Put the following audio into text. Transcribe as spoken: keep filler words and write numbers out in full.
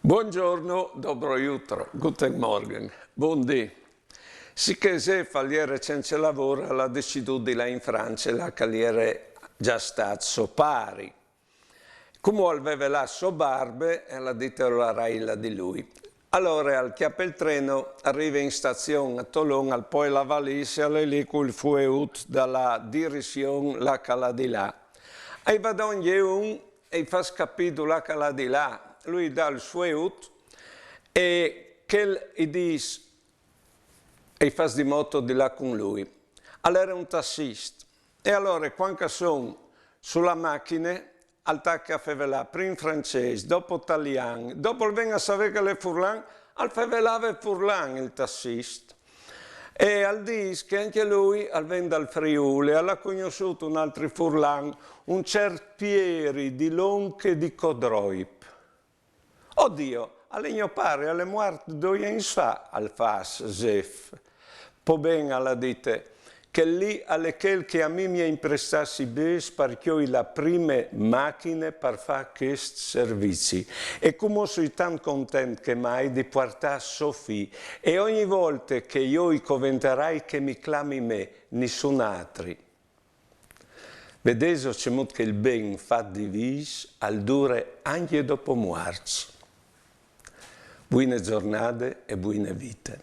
Buongiorno, dobro jutro, guten Morgen, bundì. Sichè Zef al jere cence lavôr, al à decidût di lâ in France, là che al jere za stât so pari. Cumò al veve là sô barbe e al à dite: «O larai là di lui.» Alore al cjape il treno, al rive in stazion a Tolon, al poie la valise, al è li cul fueut da la direzion là che al à di lâ. E i va dongje un e i fâs capî dulà che al à di lâ. Lui i dà il fueut e chel i dîs, e i fâs di moto di lâ cun lui. Al jere un tassist. E alore, cuant che a son su la machine, al tache a fevelâ, prin francês, dopo talian, dopo al ven a savê che al è furlan, al fevelave furlan il tassist. E al dîs che ancje lui al ven dal Friûl e al à cognossût un altri furlan, un ciert Pieri di Lonche di Codroip. «O Dio, al è gno pari, al è muart doi agns fa», al fâs Zef. «Po ben», al à dite, «chel li al è chel che a mi mi à imprestâts i bêçs par cjoi la prime machine par fâ chest servizi. E cumò o soi tant content che mai di puartâ so fi, e ogni volte che jo i coventarai che mi clami me, nissun altri.» Vedêso cemût che il ben fat di vîs al dure ancje dopo muarts. Buine zornade e buine vite.